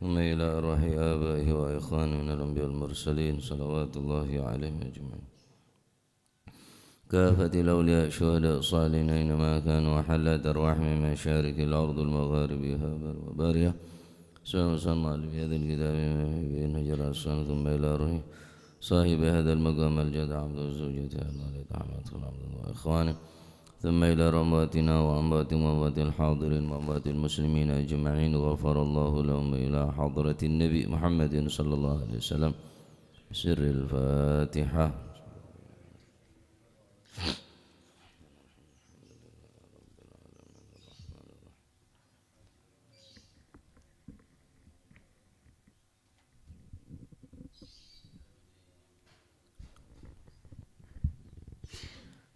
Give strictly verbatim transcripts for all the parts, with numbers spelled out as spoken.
ثم إلى أرواح آبائه وإخوانه من الأنبياء والمرسلين، صلوات الله عليهم أجمعين. كافة الأولياء، الشهداء، الصالحين، أينما كانوا، وحلت أرواحهم من مشارق الأرض ومغاربها، بر وبرها، سواء صلى عليه في هذا الكتاب من محبين هجر الأسلام، ثم إلى روح صاحب هذا المقام الجد عبد زوجته الملك أحمد خلال عبد الله وإخوانه، ثم إلى أمواتنا وأمواتهم وأموات الحاضرين وأموات المسلمين أجمعين، غفر الله لهم، إلى حضرة النبي محمد صلى الله عليه وسلم. سر الفاتحة.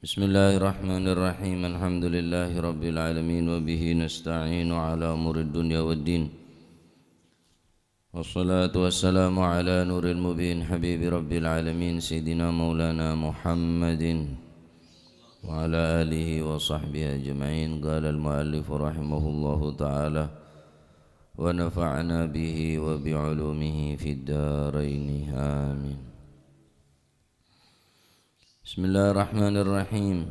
بسم الله الرحمن الرحيم. الحمد لله رب العالمين، وبه نستعين على أمور الدنيا والدين. والصلاة والسلام على نور المبين حبيب رب العالمين سيدنا مولانا محمد وعلى آله وصحبه أجمعين. قال المؤلف رحمه الله تعالى: ونفعنا به وبعلومه في الدارين، آمين. Bismillahirrahmanirrahim.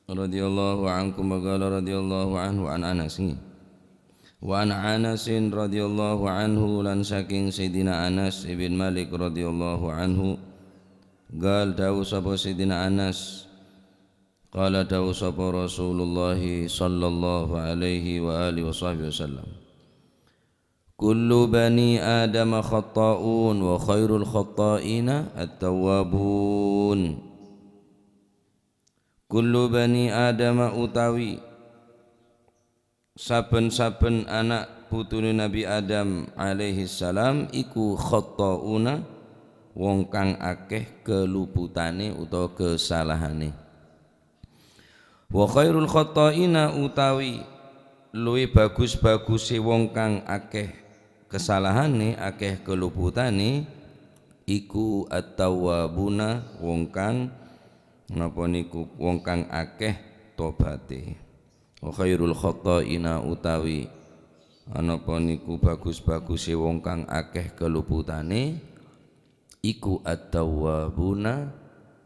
Radhiyallahu ankum wa qala radhiyallahu anhu an Anas. Wa an Anasin radhiyallahu anhu, lan saking Sayyidina Anas ibn Malik radhiyallahu anhu, qal, dawuh sapa Sayyidina Anas, qala, dawuh sapa Rasulullah sallallahu alaihi wa alihi wa sahbihi wasallam, "Kullu bani Adama khatta'un wa khairul khatta'ina at-tawwabun." Kullu bani Adama utawi saben-saben ana' putune Nabi Adam alaihi salam iku khatta'una, wong kang akeh kaluputane utawa kasalahane. Wa khairul khatta'ina utawi luwih bagus-baguse wong kang akeh kasalahane, akeh kaluputane, iku at-tawwabuna, wong kang napa niku, wong kang akeh tobate. Wa khairul khatta'ina utawi napa niku bagus-baguse wong kang akeh kaluputane, iku at-tawwabuna,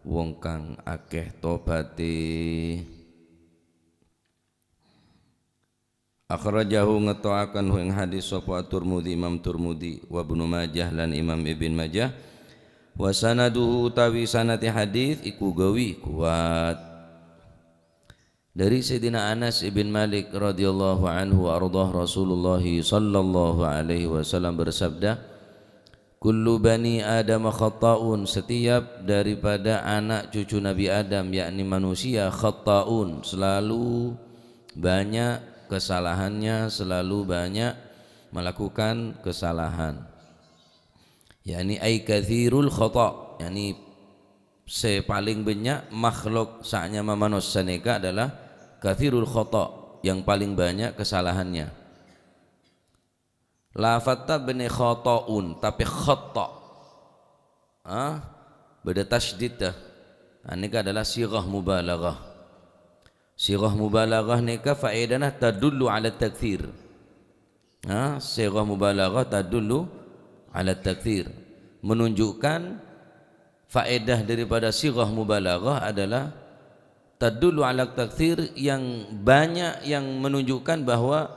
wong kang akeh tobate. Akhrajahu, ngetto'aken hu ing hadis sapa At-Tirmidzi, Imam Tirmidzi, wa Ibnu Majah, lan Imam Ibn Majah, wa sanaduhu, utawi sanate hadis iku gawi kuat. Dari Sayyidina Anas ibn Malik radhiyallahu anhu wa ardhah, Rasulullah sallallahu alaihi wasallam bersabda, "Kullu bani Adam khatta'un," setiap daripada anak cucu Nabi Adam, yakni manusia, khatta'un, selalu banyak kesalahannya, selalu banyak melakukan kesalahan. Yakni ay katsirul khata', yakni se paling banyak makhluk sa'nyama manossa neka adalah katsirul khata', yang paling banyak kesalahannya. Lafadz tabene khata'un, tapi khata'. Ah, beda tasydid dah. Nah, neka adalah sighah mubalaghah. Sighah mubalaghah neka faedahna tadullu ala taktsir. Nah, sighah mubalaghah tadullu ala taktsir. Menunjukkan faedah daripada sighah mubalaghah adalah tadullu ala taktsir, yang banyak, yang menunjukkan bahwa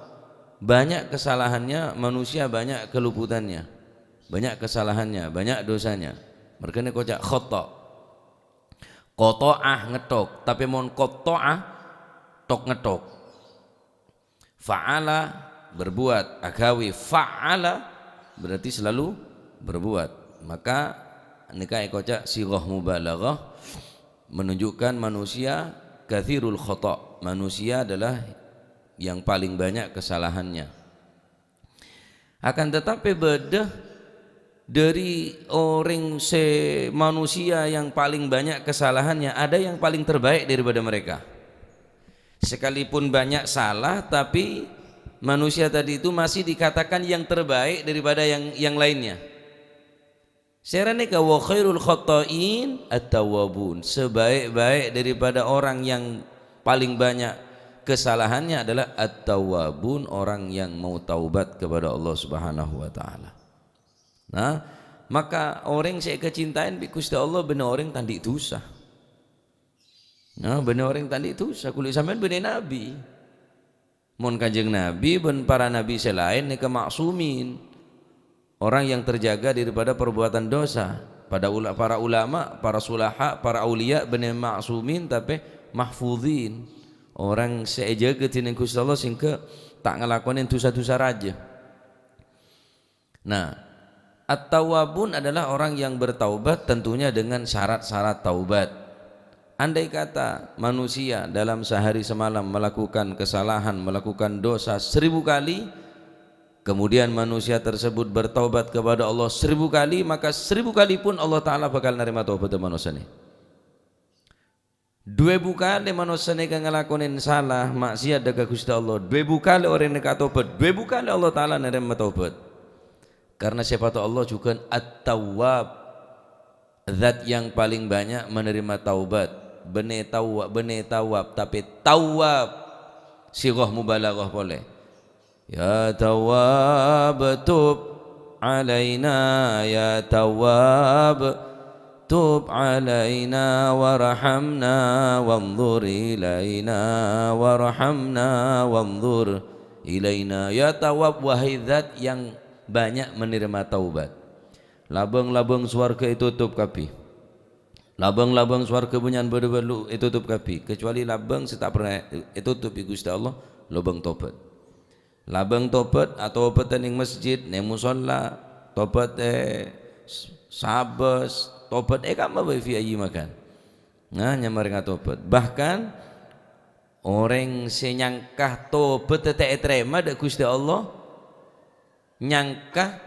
banyak kesalahannya manusia, banyak keluputannya, banyak kesalahannya, banyak dosanya. Mergane koca' khata'. Qata'ah ngetthok, tapi mon qata'ah thok ngetthok. Fa'ala, berbuat, agawe, fa'ala, berarti selalu berbuat. Maka neka ekoca' sighah mubalaghah, menunjukkan manusia katsirul khata'. Manusia adalah yang paling banyak kesalahannya. Akan tetapi bâdâ dhâri orèng sè manusia yang paling banyak kesalahannya, ada yang paling terbaik daripada mereka. Sekalipun banyak salah, tapi manusia tadi itu masih dikatakan yang terbaik daripada yang, yang lainnya. Sè rènèka wa khairul khatta'in at-tawwabun. Sebaik-baik daripada orang yang paling banyak Kesalahannya adalah at-tawwabun, orang yang mau taubat kepada Allah Subhanahu wa Ta'ala. Nah, maka orèng sè èkacintaè bi' Ghustè Allah bânnè orèng ta' andi' dhusa. Nah, bânnè orèng ta' andi' dhusa, kulâ sampèyan bânnè nabi. Mon Kanjeng Nabi bân para nabi sè laèn nèka ma'sumin. Orang yang terjaga daripada perbuatan dosa. Pada ula-, para ulama, para sulaha, para aulia bânnè ma'sumin, tapè mahfuzin. Orang sè èjâgâ dènèng Ghustè Allah sehingga ta' ngalakonè dhusa-dhusa rajâ. Nah, at-tawwabun adalah orang yang bertaubat, tentunya dengan syarat-syarat taubat. Andai kata manusia dalam sehari semalam melakukan kesalahan, melakukan dosa seribu kali, kemudian manusia tersebut bertaubat kepada Allah seribu kali, maka seribu kali pun Allah Ta'ala bakal narèma taubat manossa nè. Duwèbu kalè manossa nèka ngalakonè sala, maksiat dâ' ka Ghustè Allah. Duwèbu kalè orèng nèka atobhât. Duwèbu kalè Allah Ta'ala narèma tobhât. Karena sèpatta Allah jhughân At-Tawwab. Zat yang paling banyak menerima taubat. Bânnè tawwa-, bânnè tawwab, tapè tawwab. Sighah mubalaghah polè. Ya Tawwab, tub alaina, ya Tawwab, tub alaina warhamna wanzur ilaina warhamna wanzur ilaina. Ya Tawwab, wahai Zat yang banyak menerima taubat. Labâng-labâng sowarghâ ètotop kabbhi. Labâng-labâng sowarghâ bânnya'an bâdâ bâllu' ètotop kabbhi, kecuali labâng sè ta' pernah ètotop bi' Ghustè Allah, labâng tobhât. Labâng tobhât, atobhât neng masjid, neng musholla, tobhât è s-, sabâs, tobhât è kamma bhâi fi ayyi makan. Nah, nyamana atobhât. Bahkan, orèng sè nyangka tobhât ta' ètarèma dâ' Ghustè Allah, nyangka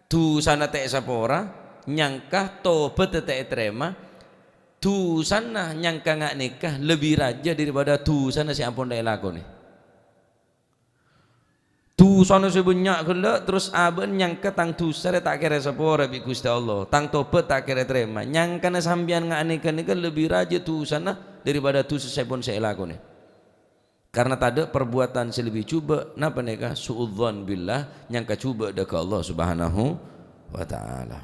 dhusana ta' èsapora, nyangka tobhât ta' ètarèma, dhusana nyangka nga' nèka lebbi rajâ daripada dhusana sè ampon ta' èlakonè. Dhusana sè bânnya' ghellâ', terros abâ'na nyangka tang dhusa rè ta' kèra èsapora bi' Ghustè Allah, tang tobhât ta' kèra ètarèma. Nyangkana sampèyan nga' nèka nèka lebbi rajâ dhusana daripada dhusa sè pon sè èlakonè. Karena tadâ' perbuatan sè lebbi jhubâ', napa nèka? Su'udzon billah, nyangka jhubâ' dâ' ka Allah Subhanahu wa Ta'ala.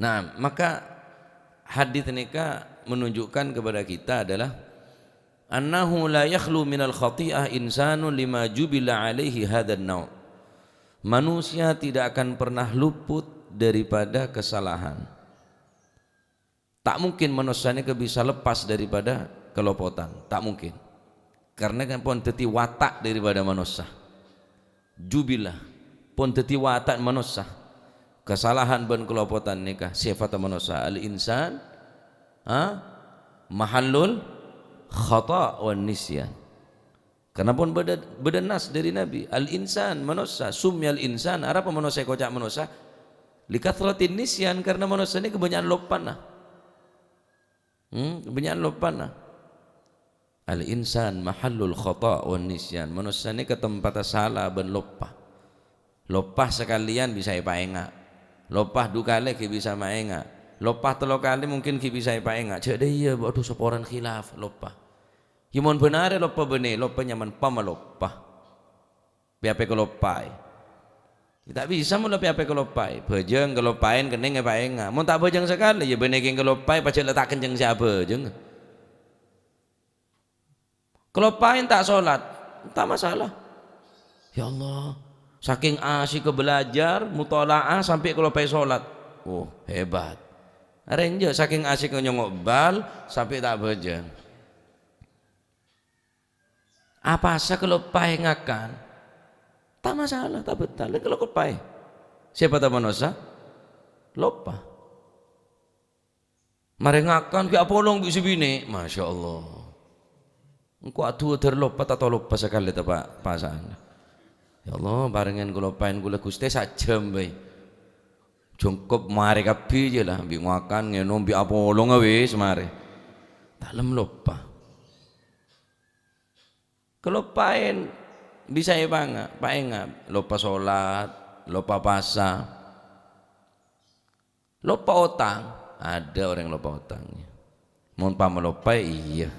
Nah, maka hadits nèka menunjukkan kepada kita adalah annahu la yakhlu minal khati'ah insanun lima jubila alaihi hadan nau'. Manusia tidak akan pernah luput daripada kesalahan. Ta' mungkin manossa nèka bisa lepas daripada kalopotan, ta' mungkin. Karena kan pon dhâddhi wata' daripada manossa. Jubila, pon dhâddhi wata' manossa. Kasalahan bân kalopotan nèka sèfatta manossa. Al-insan, ha? Mahallul khata' wan nisyan. Karena pon bâdâ, bâdâ nas dâri Nabi, "Al-insan, manossa, summiyal insan." Arapa manossa èkoca' manossa? Likatsratin nisyan, karena manossa nèka bânnya'an loppana. Hmm, bânnya'an loppana. Al-insan mahallul khata' wan nisyan. Manossa nèka tempatta sala bân loppa. Loppa sakalèyan bisa èpaènga'. Loppa du kalè ghi' bisa maènga'. Loppa tello kalè mungkin ghi' bisa èpaènga'. Jhâ' dâ' iyâ, adhu, saporana khilaf, loppa. Yâ mon bhânarè loppa bânnè, loppa nyamana pamaloppa. Pè-apè kaloppaè. Yâ ta' bisa mon la pè-apè kaloppaè. Bhâjâng kaloppaèn kennèng èpaènga'. Mon ta' bhâjâng sakalè, yâ bânnè kèng kaloppaè, pajhât la ta' kencèng sè abhâjâng. Kaloppaèn ta' solat, ta' masalah. Ya Allah, sakèng asyikka belajar, mutola'ah, sampè' kaloppaè solat. Oh, hebat. Arèya sakèng asyikka nyongngo' bal, sampè' ta' bhâjâng. Apowasa kaloppaè ngakan? Ta' masalah, ta' bhunten. Lha kaloppaè. Sèpatta manossa? Loppa. Marè ngakan ghi' apolong bi' sè binè'. Masya Allah. Engko' adhu adhâr loppa, ta' tao loppa sakalè ta' pa-, pasa'an. Ya Allah, parèngè kaloppaèn kaulâ, Ghustè, sajhâm bhâi. Jhungkop marè kabbhi jâ la, bi' ngakan, ngènom, bi' apolong, wis marè. Ta' lem loppa. Kaloppaèn bisa èpanga-, paènga', loppa solat, loppa pasa, loppa otang. Adâ' orèng loppa otang. Mon pamaloppaè, iyâ.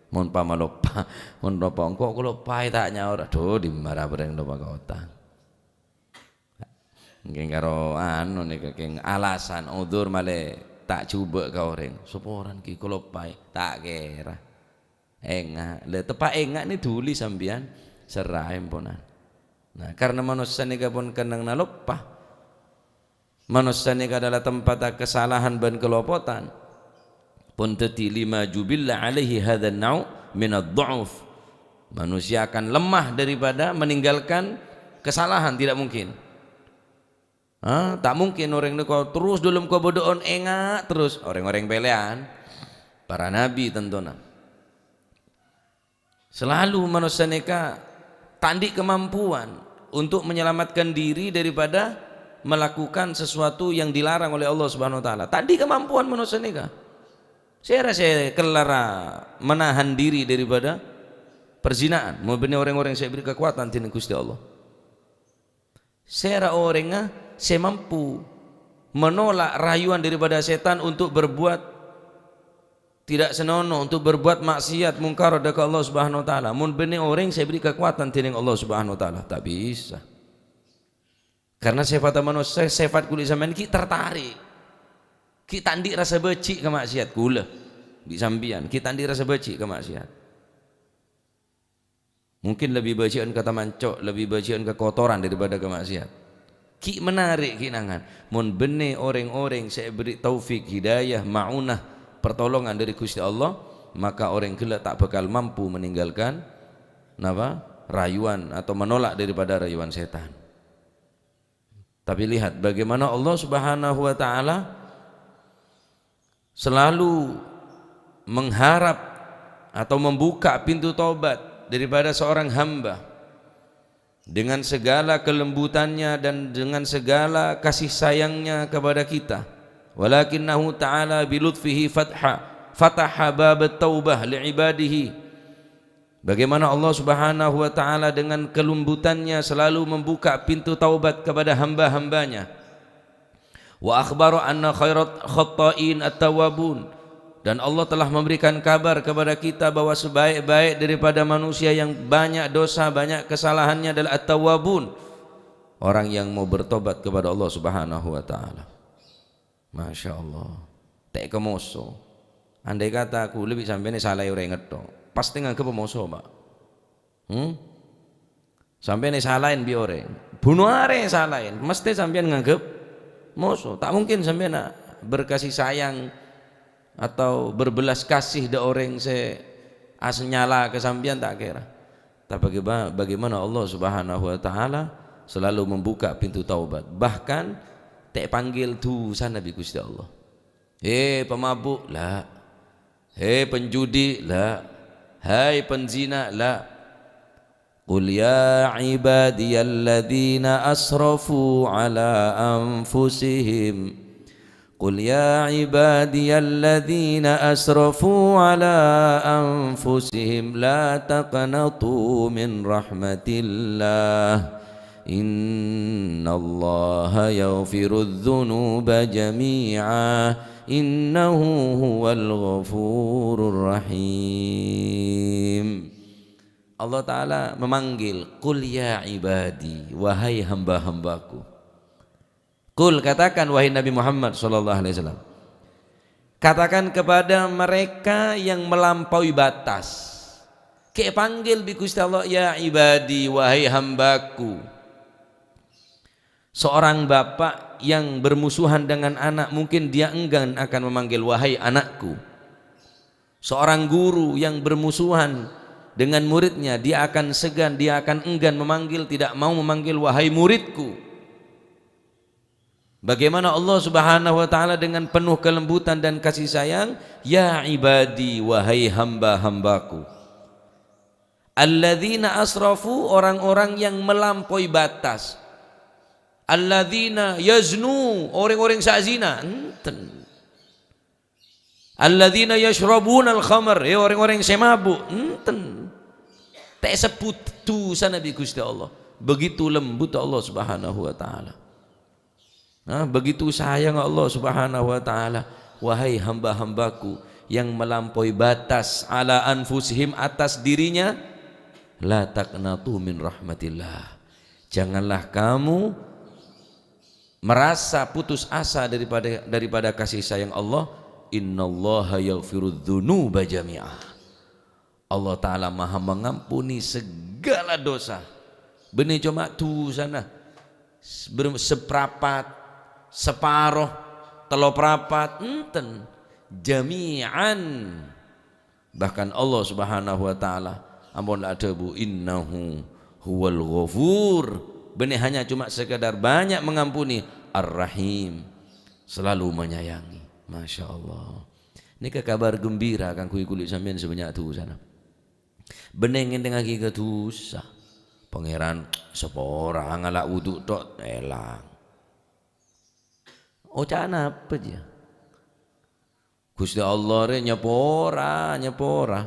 Mon pamaloppa, mon loppa engko' kaloppaè ta' nyaor, "Adhu, dimma ra bhâreng loppa ka otang?" Kèng karo anu nèka, kèng alasan, udzur malè ta' jhubâ' ka orèng. "Saporana ghi' kaloppaè?" Ta' kèra. Enga'. Lha, teppa' enga' nè dhuli sampèyan, serraè emponan. Nah, karna manossa nèka pon kennengnganna loppa. Manossa nèka adalah tempatta kasalahan bân kalopotan. Pon dhâddhi lima jubilla alaihi hadzan nau' minadh dha'uf. Manusia akan lemah daripada meninggalkan kesalahan, tidak mungkin. Ah, ta' mungkin orèng nèko terros dâlem kabâdâ'ân enga' terros, orèng-orèng pèlèyan, para nabi tantona. Selalu manossa nèka ta' andi' kamampuan untuk menyelamatkan diri daripada melakukan sesuatu yang dilarang oleh Allah Subhanahu wa Ta'ala. Ta' andi' kamampuan manossa nèka. Sèra sè kellara menahan diri daripada perzinaan? Mon bânnè orèng-orèng sè èberri' kakowadhân dhinèng Ghustè Allah. Sèra orèngnga sè mampu menolak rayuan daripada sètan untuk berbuat tidak senono, untuk berbuat maksiat, mungkar dâ' ka Allah Subhanahu wa Ta'ala. Mon bânnè orèng sè èberri' kakowadhân dhinèng Allah Subhanahu wa Ta'ala, ta' bisa. Karna sèfatta manossa, sèfat kulâ sampèyan ghi' tertarik. Ghi' ta' andi' rassa bâji' ka maksiat, kulâ. Bi' sampèyan, ghi' ta' andi' rassa bâji' ka maksiat. Mungkin lebbi bâji'ân ka tamanco', lebbi bâji'ân ka kotoran daripada ka maksiat. Ghi' menarik, ghi' nangan. Mon bânnè orèng-orèng sè èberri' taufik, hidayah, ma'unah, pertolongan dâri Ghustè Allah, maka orèng ghellâ' ta' bhâkal mampu meninggalkan, napa? Rayuan atau menolak daripada rayuan sètan. Tapi lihat bagaimana Allah Subhanahu wa Ta'ala selalu mengharap atau membuka pintu taubat daripada seorang hamba dengan segala kelembutannya dan dengan segala kasih sayangnya kepada kita. Walakinnahu ta'ala bilutfihi fatha, fataha babat taubah li ibadihi. Bagaimana Allah Subhanahu wa Ta'ala dengan kelembutannya selalu membuka pintu taubat kepada hamba-hambanya. Wa akhbara anna khairat khatta'in at-tawwabun. Dan Allah telah memberikan kabar kepada kita bahwa sebaik-baik daripada manusia yang banyak dosa, banyak kesalahannya adalah at-tawwabun. Orang yang mau bertobat kepada Allah Subhanahu wa Ta'ala. Masya Allah. Ta' kamoso. Andai kata kulâ bi' sampèyan èsalaè orèng ètto, pastè nganggep moso, Pak. Hmm? Sampèyan èsalaè bi' orèng. Buno arè èsalaè, mastè sampèyan nganggep moso. Ta' mungkin sampèyan berkasih sayang atau berbelas kasih dâ' orèng sè asnyala ka sampèyan, ta' kèra. Tapi bagaima-, bagaimana Allah Subhanahu wa Ta'ala selalu membuka pintu taubat. Bahkan ta' èpanggil dhusana bi' Ghustè Allah. He pamabuk, la. He penjudi, la. Hai penzina, la. Qul ya ibadiyalladzina asrafu ala anfusihim. Qul ya ibadiyalladzina asrafu ala anfusihim la taqnatu min rahmatillah. Innallaha yaghfirudz dzunuba jami'a. Innahu huwal ghafurur rahim. Allah Ta'ala memanggil, "Qul ya ibadi, wahai hamba-hambaku." Qul, katakan, wahai Nabi Muhammad sallallahu alaihi wasallam. Katakan kepada mereka yang melampaui batas. Kè panggil bi' Ghustè Allah, "Ya ibadi, wahai hambaku." Seorang bapak yang bermusuhan dengan anak, mungkin dia enggan akan memanggil, "Wahai anakku." Seorang guru yang bermusuhan dengan muridnya, dia akan segan, dia akan enggan memanggil, tidak mau memanggil, "Wahai muridku." Bagaimana Allah Subhanahu wa Ta'ala dengan penuh kelembutan dan kasih sayang, "Ya ibadi, wahai hamba-hambaku." Alladzina asrafu, orang-orang yang melampaui batas. Alladzina yaznu, orang-orang sè zina. Enten. Alladzina yasyrabunal khamar, ya, orang-orang sè mabuk. Enten. Ta' èsebbhut dhusana bi' Ghustè Allah. Begitu lembut Allah Subhanahu wa Ta'ala. Nah, begitu sayang Allah Subhanahu wa Ta'ala. Wahai hamba-hambaku yang melampaui batas, ala anfusihim, atas dirinya, la taqnatu min rahmatillah. Janganlah kamu merasa putus asa daripada, daripada kasih sayang Allah. Innallaha yaghfirudz dzunuba jami'a. Allah Ta'ala Maha Mengampuni segala dosa. Bânnè coma dusana s-, ber-, saprapat, saparo, tello prapat, enten. Jami'an. Bahkan Allah Subhanahu wa Ta'ala ampon la adhâbu, "Innahu huwal ghafur." Bânnè hanya cuma sekedar banyak mengampuni, Ar-Rahim, selalu menyayangi. Masya Allah. Nèka kabar gembira kaangghuy kaulâ sampèyan sè bânnya' dusana. Bânnè ngèdingngaghi ka dusa. Pangèran sapora ngala' wudu tok, èlang. Oca'na apa, jiyâ? Ghustè Allah rè nyapora, nyapora.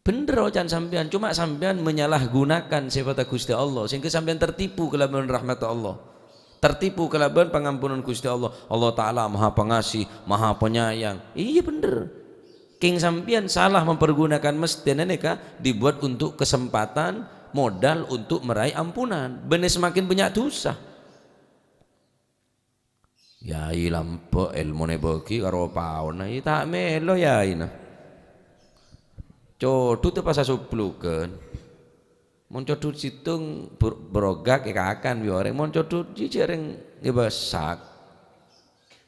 Bhender oca'na sampèyan, coma sampèyan menyalahgunakan sèfatta Ghustè Allah, sehingga sampèyan tertipu kalabân rahmatta Allah. Tertipu kalabân pangampunan Ghustè Allah. Allah Ta'ala Maha Pengasih, Maha Penyayang. Iyâ, bhender. Kèng sampèyan salah mempergunakan, mestèna nèka dibuat untuk kesempatan, modal untuk meraih ampunan. Bânnè semakin bânnya' dusa. Yai lambâ' èlmona èbâghi karo paona, yâ ta' mèlo yaina. Codhut pas asublughân. Mon codhut sèttong bur-, brogak èkakan bi' orèng, mon codhut jhijhi' orèng èbâsak.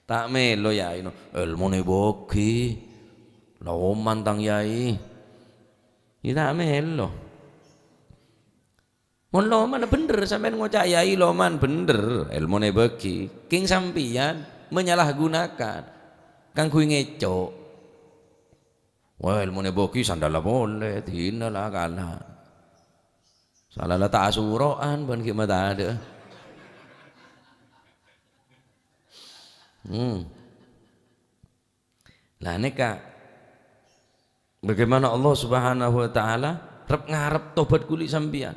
Ta' mèlo yaina, èlmona èbâghi. La oman tang yai. Yâ ta' mèlo. Mon loman bhender, sampèyan ngoca' yai loman bhender, èlmona èbâghi. Kèng sampèyan menyalahgunakan kaangghuy ngèco'. Wah, èlmona èbâghi sandalla polè, dinah la kala. Sala la ta' asuro'an bân ghi' matadâ'â. Hmm. Lah, nèka bagaimana Allah Subhanahu wa Ta'ala rep-ngarep tobat kaulâ sampèyan.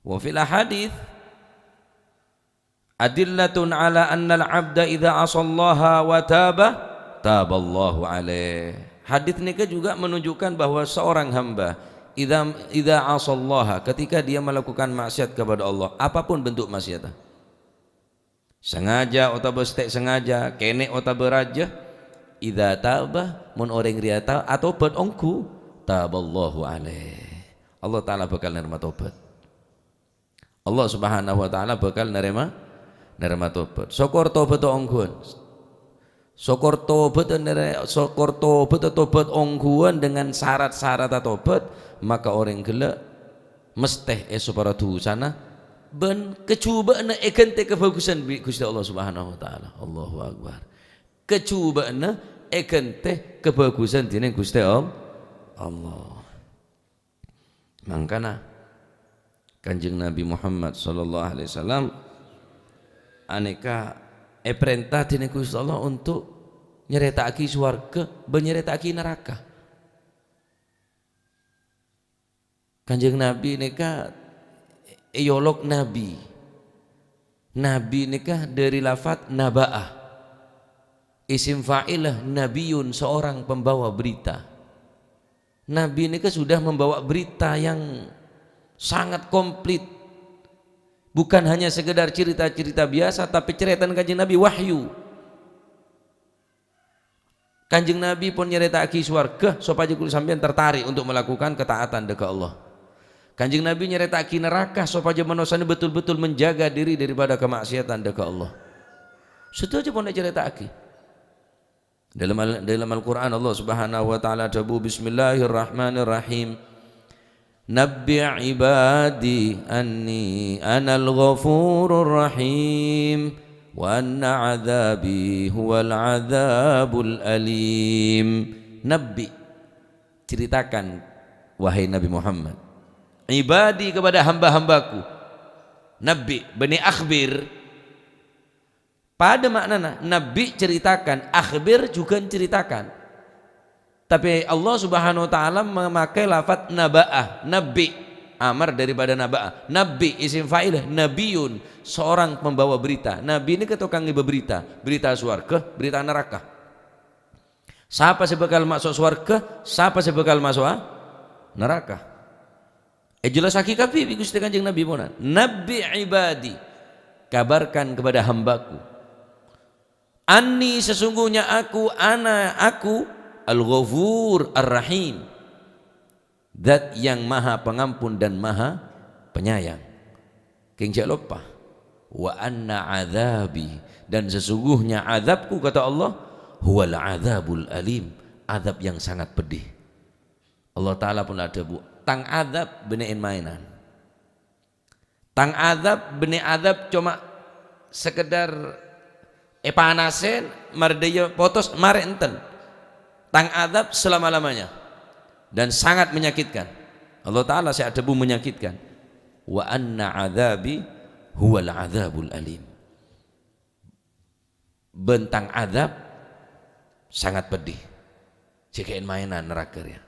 Wa fil hadits adillatun ala annal abda idza asallaha wa taba, taballahu alaih. Hadits nèka juga menunjukkan bahwa seorang hamba idza, idza asallaha, ketika dia melakukan maksiat kepada Allah, apapun bentuk maksiatnya, sengaja otabâ sè ta' sengaja, kènè' otabâ rajâ, idza taba, mon orèng rèya ta-, atobat ongghu, taballahu alaih. Allah Ta'ala bhâkal narèma tobat. Allah Subhanahu wa Ta'ala bhâkal narèma, narèma tobat. Sokor tobat ongguwân. Sokor tobat nere-, sokor tobat, tobat ongguwân dengan syarat-syarat tobat, maka orèng ghellâ' mestè èsapora dusana bân kajhubâ'na èghântè kabhâghusân bi' Ghustè Allah Subhanahu wa Ta'ala. Allahu Akbar. Kajhubâ'na èghântè kabhâghusân dhinèng Ghustè All-, Allah. Mangkana Kanjeng Nabi Muhammad sallallahu alaihi wasallam anèka èparènta dhinèng Ghustè Allah untuk nyarèta'aghi sowarghâ bân nyarèta'aghi naraka. Kanjeng Nabi nèka èolok nabi. Nabi nèka dhâri lafat naba'a. Isim fa'il nabiyun, seorang pembawa berita. Nabi nèka sudah membawa berita yang sangat komplit. Bukan hanya sekedar cerita-cerita biasa, tapi carètana Kanjeng Nabi wahyu. Kanjeng Nabi pon nyarèta'aghi sowarghâ sopajâ kaulâ sampèyan tertarik untuk melakukan ketaatan dâ' ka Allah. Kanjeng Nabi nyarèta'aghi naraka sopajâ manossana betul-betul menjaga diri daripada kemaksiatan dâ' ka Allah. Sadhâjâ pon ècarèta'aghi. Dalam Al-, dalam Al-Qur'an Allah Subhanahu wa Ta'ala adhâbu, "Bismillahirrahmanirrahim. Nabbi' ibadi anni anal ghafurur rahim, wa anna adzabi huwal adzabul alim." Nabbi', ceritakan, wahai Nabi Muhammad, ibadi, kepada hamba-hambaku. Nabbi', bânnè akhbir. Padâ ma'nana, nabbi' ceritakan, akhbir jhughân ceritakan. Tapè Allah Subhanahu wa Ta'ala memakai lafat naba'a, nabbi', amar daripada naba'a. Nabbi', isim fa'il, nabiyun, seorang pembawa berita. Nabi nèka tokang ngibâ berita, berita sowarghâ, berita naraka. Sapa sè bhâkal maso' sowarghâ, sapa sè bhâkal maso'a naraka. Èjellassaghi kabbhi bi' Ghustè Kanjeng Nabi, ponan, "Nabbi' ibadi," kabarkan kepada hambaku, "anni, sesungguhnya aku, ana, aku, Al-Ghafur Ar-Rahim." Zat yang Maha Pengampun dan Maha Penyayang. Kèng jhâ' loppa, "Wa anna adzabi," dan sesungguhnya azabku, kata Allah, "huwal adzabul alim," azab yang sangat pedih. Allah Ta'ala pon adhâbu, "Tang azab bânnè en-maènan." Tang azab, bânnè azab coma sekedar èpanasè, marè dhâjâ potos, marè enten. Tang azab selama-lamanya dan sangat menyakitkan. Allah Ta'ala sè adhâbu menyakitkan. "Wa anna adzabi huwal adzabul alim." Bân tang azab sangat pedih. Jhâ' kèng maènan naraka rèya.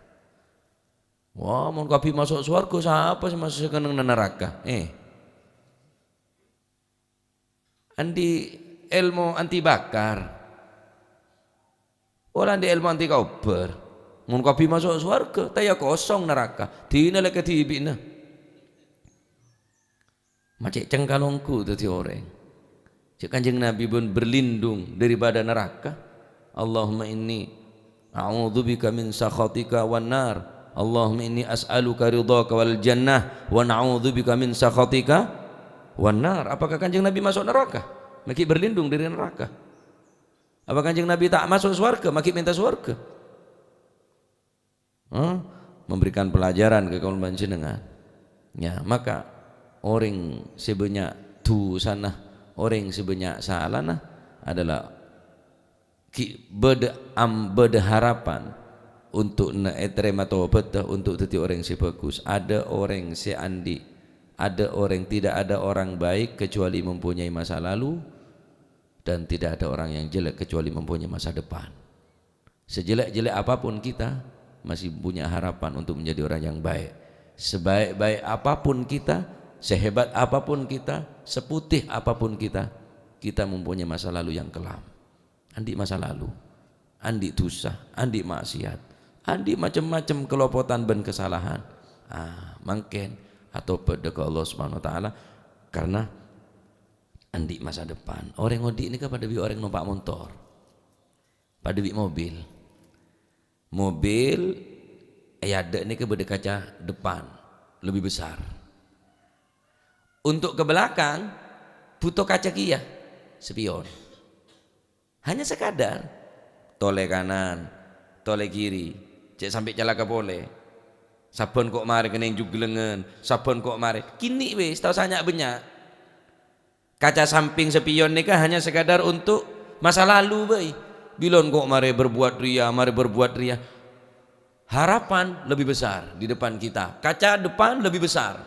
Wah, mon kabbhi maso' sowarghâ, sapa sè maso' sè kennengnga naraka? Eh. Andi' èlmo anti bakar. Ola andi' èlmo anti kaobhâr. Mon kabbhi maso' sowarghâ, ta' iyâ kosong naraka. Dinah la kadhibi'na. Ma' cè' cengkalonggu dhâddhi orèng. Cè' Kanjeng Nabi pon berlindung daripada neraka. "Allahumma inni a'udzubika min sakhatika wan nar. Allahumma inni as'aluka ridhaka wal jannah wa na'udzubika min sakhatika wan nar." Apakah Kanjeng Nabi maso' neraka? Maghi berlindung dari neraka. Apa Kanjeng Nabi ta' maso' sowarghâ? Maghi mènta sowarghâ. Hah? Memberikan pelajaran ka kaulâ panjhennengngan. Ya, maka orèng sè bânnya' dhusana, orèng sè bânnya' salana adalah ghi' bâdâ am-, bâdâ harapan untuk na-, ètarèma tobhâddhâ, untuk dhâddhi orèng sè bhâghus. Ada orang sè andi', ada orang, tidak ada orang baik kecuali mempunyai masa lalu, dan tidak ada orang yang jelek kecuali mempunyai masa depan. Sejelek-jelek apapun kita, masih punya harapan untuk menjadi orang yang baik. Sebaik-baik apapun kita, sehebat apapun kita, seputih apapun kita, kita mempunyai masa lalu yang kelam. Andi' masa lalu, andi' dhusa, andi' maksiat, andi' macem-macem kalopotan bân kasalahan. Ah, mangkèn atobhât ka Allah Subhanahu wa Ta'ala karena andi' masa depan. Orèng odi' nèka padâ bi' orèng nompa' montor. Padâ bi' mobil. Mobil è adâ' nèka bâdâ kaca depan lebih besar. Untuk ke belakang butuh kaca kèya, spion. Hanya sekadar tolè kanan, tolè kiri, cè' sampè' calaka polè. Sabbhân ko' marè kennèng jhuglèngan, sabbhân ko' marè. Kènè' wis, ta' osa nya'-bânnya'. Kaca samping spion nèka hanya sekadar untuk masa lalu bhâi. Bilân ko' marè berbuat rèya, marè berbuat rèya. Harapan lebih besar di depan kita. Kaca depan lebih besar.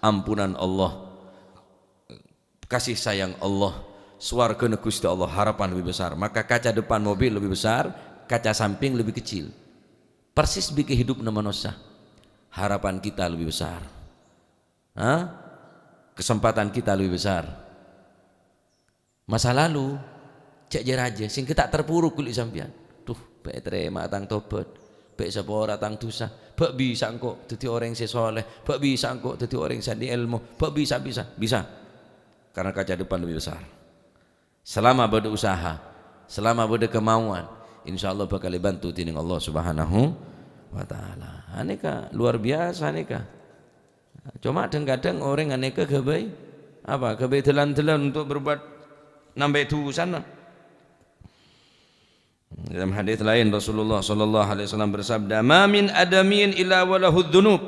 Ampunan Allah, kasih sayang Allah, sowarghâna Ghustè Allah, harapan lebih besar. Maka kaca depan mobil lebih besar, kaca samping lebih kecil. Persis bi' kehidupna manossa. Harapan kita lebih besar. Hah? Kesempatan kita lebih besar. Masa lalu, cè' jâ-rajâ, sèngghâ ta' terpuruk ghuli sampèyan. Duh, bâ' ètarèma tang tobhât, bâ' èsapora tang dhusa, bâ' bisa engko' dhâddhi orèng sè soleh, bâ' bisa engko' dhâddhi orèng sè andi' èlmo, bâ' bisa, bisa, bisa. Karena kaca depan lebih besar. Selama bâdâ usaha, selama bâdâ kemauan, insyaallah bhâkal èbânto dhinèng Allah Subhanahu wa Ta'ala. Anèka luar biasa nèka. Coma dhâng-kadhâng orèng anèka ghâbây apa? Ghâbây dhâlân-dhâlân untuk berbuat nambâi dhusana. Dalam hadis lain, Rasulullah sallallahu alaihi wasallam bersabda, "Ma min adamiyyin illa walahud dzunub."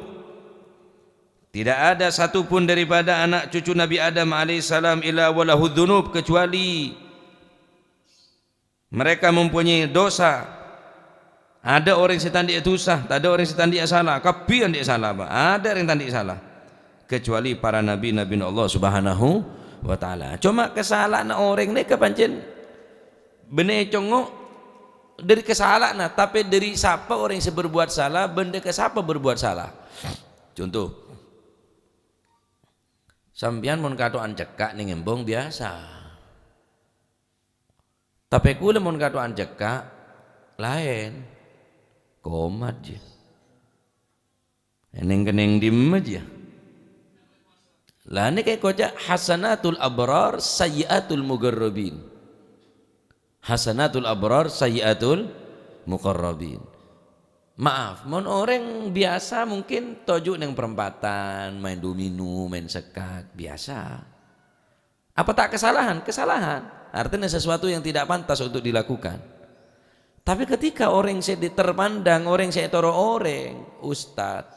Tidak ada satu pun daripada anak cucu Nabi Adam alaihissalam illa walahud dzunub, kecuali mereka mempunyai dosa. Ada orang sè ta' andi' dosa, tak ada orang sè ta' andi' salah. Kabbhi andi' salah, Pak. Ada orang ta' andi' salah. Kecuali para nabi-nabi Allah Subhanahu wa Ta'ala. Coma kasala'anna orèng nèka pancèn bânnè congngo' dâri kasala'anna, tapè dâri sapa orèng sè berbuat salah, bân dâ' ka sapa berbuat salah. Conto, sampèyan mon kato'an cekka' neng embong biyasa. Tapè kaulâ mon kato'an cekka', Laèn. Komat, jâ. Neng-kenneng dimma, jâ. La, nèka èkoca' hasanatul abrar, sayyi'atul muqarrabin. Hasanatul abrar, sayyi'atul muqarrabin. Maaf, mon orèng biyasa mungkin toju' neng parempatan, maèn domino, maèn sekkak, biyasa. Apa ta' kasalahan? Kasalahan. Artinya sesuatu yang tidak pantas untuk dilakukan. Tapi ketika orèng sè di-, terpandang, orèng sè ètoro orèng, ustad,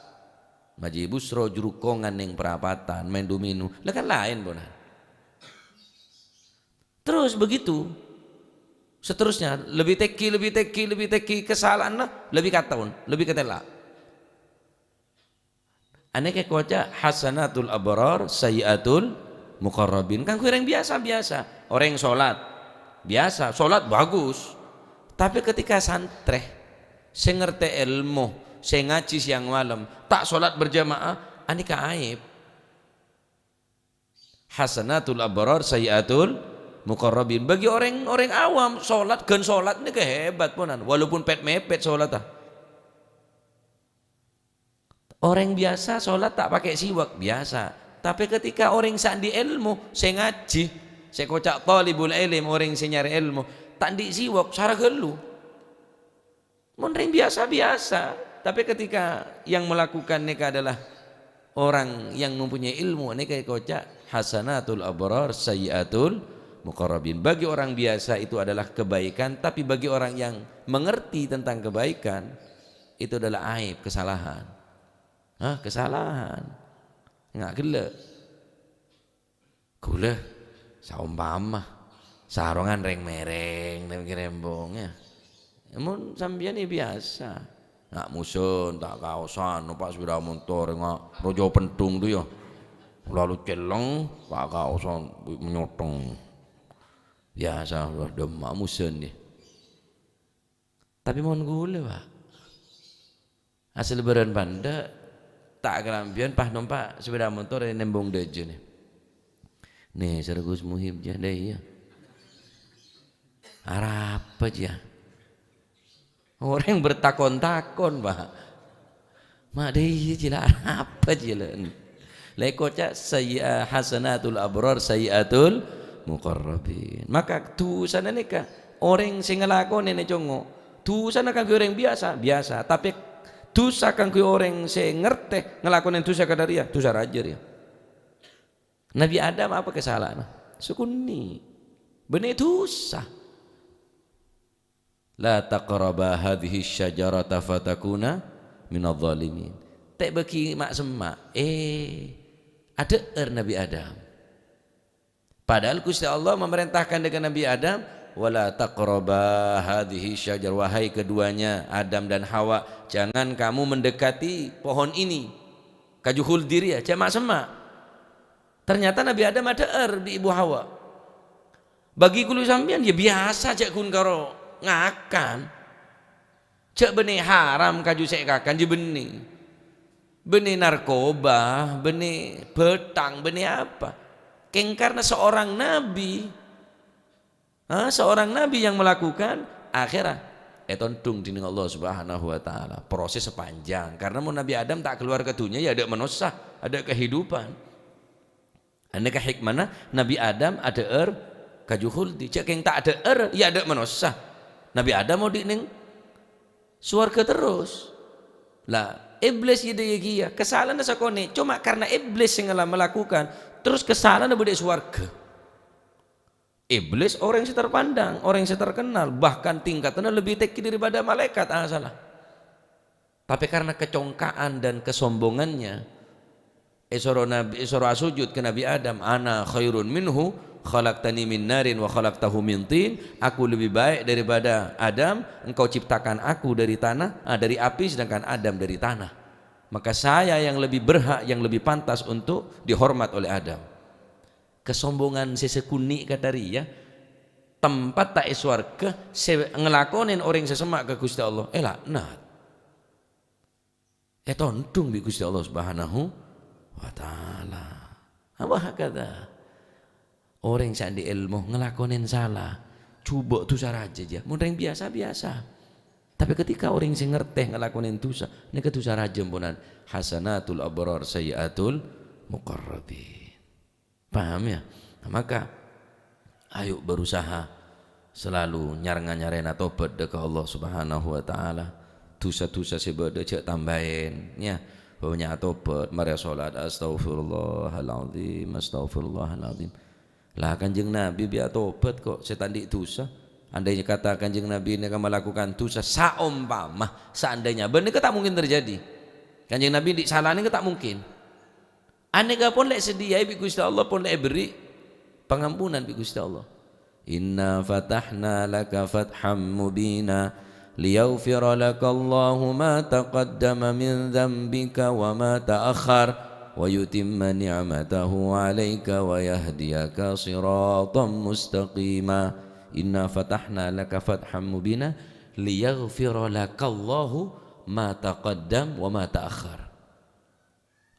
maji busro, jhurukongan neng parapatan, maèn domino, lah kan laèn, ponan. Terus begitu seterusnya, lebih tèngghi, lebih tèngghi, lebih tèngghi, kasala'anna lebih katon, lebih katella'. Anèka èkoca' hasanatul abrar, sayyi'atul muqarrabin. Kaangghuy orèng biyasa-biyasa. Orèng sholat, biyasa. Sholat bagus. Tapi ketika santrè, sè ngartè èlmo, sè ngajhi sèyang malem, ta' sholat berjamaah, anèka aèb. Hasanatul abrar, sayyi'atul muqarrabin. Bagi orèng-orèng awam, sholat, ghân sholat nèka hebat, ponan. Walaupun pèt-mèpèt sholatta. Orèng biyasa sholat ta' pakè siwak, biyasa. Tapè ketika orèng sè andi' èlmo, sè ngajhi, sè èkoca' thalibul ilm, orèng sè nyarè èlmo, ta' andi' siwak, sara ghâllu. Mon orèng biyasa-biyasa, tapè ketika yang melakukan nèka adalah orang yang mempunyai ilmu, nèka èkoca' hasanatul abrar, sayyi'atul muqarrabin. Bagi orang biasa itu adalah kebaikan, tapi bagi orang yang mengerti tentang kebaikan, itu adalah aib, kesalahan. Hah, kesalahan. Nga' ghellâ'. Ghulâ, saompama sarongan rèng-mèrèng neng kèrembhâng, yâ. Mon sampèyan, yâ, biyasa. Nga' mosen, ta' kaosan, numpa' sepèda montor, nga' rojo penthung tu, yâ. Lalu celleng, ta' kaosan, menyotong. Biyasa, wah, dâmma mosen, yâ. Tapè mon ghulâ, Pak, asal bârân pandâ', ta' kalambhiyân pas nompa' sepèda motor è nembhâng dâjâ nè. Nè, sèra Gus Muhib jâ, dâ' iyâ. Arapa jâ? Orèng bertakon-takon, Pak. Ma' dâ' iyâ jâ la, arapa jâ la? La èkoca' sayyi'a-, hasanatul abrar, sayyi'atul muqarrabin. Maka dhusana nèka, orèng sè ngalakonè nè congo', dhusana kaangghuy orèng biyasa, biyasa. Tapè dhusa kaangghuy orèng sè ngartè ngalakonè dhusa kadhâ' rèya, dhusa rajâ rèya. Nabbhi Adam apa kasala'anna? Sakonè'. Bânnè dhusa. "La taqraba hadhihi syajarata fatakuna minadh dhalimin." Ta' bâgi ma'-, semma'. Eh, adhâ'âr Nabbhi Adam. Padahal Ghustè Allah memerintahkan dâ' ka Nabbhi Adam, "Wa la taqraba hadhihi syajar." Wahai keduanya, Adam dan Hawa, jangan kamu mendekati pohon ini, kaju khuldi rèya, jâ' ma'-, semma'. Ternyata Nabbhi Adam adhâ'âr bi' Ibu Hawa. Bâgi kaulâ sampèyan, yâ biyasa jâ' ghun karo ngakan. Jâ' bânnè haram kaju sè èkakan, jâ' bânnè. Bânnè narkoba, bânnè bhâthang, bânnè apa. Kèng karna seorang nabi, ha, seorang nabi yang melakukan, akhirnya ètondhung dhinèng Allah Subhanahu wa Ta'ala. Prosesnya panjang. Karena mon Nabbhi Adam ta' kalowar ka dhunnya, yâ adhâ' manossa, adhâ' kehidupan. Anèka hikmana Nabbhi Adam adhâ'âr kaju khuldi. Jâ' kèng ta' adhâ'âr, yâ adhâ' manossa. Nabbhi Adam odi' neng sowarghâ terros. La, Iblis yâ dâ' iyâ kèya. Kasala'anna sakonè', coma karna Iblis sè ngala-, melakukan, terros kasala'anna bâdâ è sowarghâ. Iblis orèng sè terpandang, orèng sè terkenal, bahkan tingkatanna lebih tèngghi daripada malaèkat asalla. Tapè karna kacongka'an dan kasombongannya, èsoro Nabbhi, èsoro asojud ka Nabbhi Adam, "Ana khairun minhu, khalaqtani min narin wa khalaqtahu min tin." Aku lebih baik daripada Adam, engkau ciptakan aku dari tanah, ah, dari api, sedangkan Adam dari tanah. Maka saya yang lebih berhak, yang lebih pantas untuk dihormat oleh Adam. Kasombongan sè sakonè' kadhâ' rèya, tempat ta' è sowarghâ, sè ngalakonè orèng sè semma' ka Ghustè Allah, èlaknat. Ètondhung bi' Ghustè Allah Subhanahu wa Ta'ala. Apa hakadha? Orèng sè andi' èlmo ngalakonè sala, jhubâ' dhusa rajâ jâ. Mon rèng biyasa-biyasa. Tapè ketika orèng sè ngartè ngalakonè dhusa, nèka dhusa rajâ, ponan. Hasanatul abrar sayyiatul muqarrabin. Paham, ya? Nah, maka, ayo berusaha selalu nyar-, nyarèna tobat dâ' ka Allah Subhanahu wa Ta'ala. Dhusa-dhusa sè bâdâ jhâ' tambâi, ya. Bâbânya atobat, marè salat, "Astaghfirullahaladzim, astaghfirullahaladzim." Lah, Kanjeng Nabi bi' atobat kok, sè ta' andi' dhusa. Andai kata Kanjeng Nabi nèka malakukan dhusa, saompama, seandainya, bân nèka ta' mungkin terjadi. Kanjeng Nabi andi' sala nèka ta' mungkin. Anèka pon lè' èsadhiyâi bi' Ghustè Allah, pon lè' èberri' pangampunan bi' Ghustè Allah. "Inna fatahna laka fatham mubina, liyaghfira laka Allahu ma taqaddama min dzambika wa ma ta'akhkhar, wa yutimma ni'matahu 'alaika wa yahdiyaka siratan mustaqima." "Inna fatahna laka fatham mubina, liyaghfira laka Allahu ma taqaddam wa ma ta'akhkhar."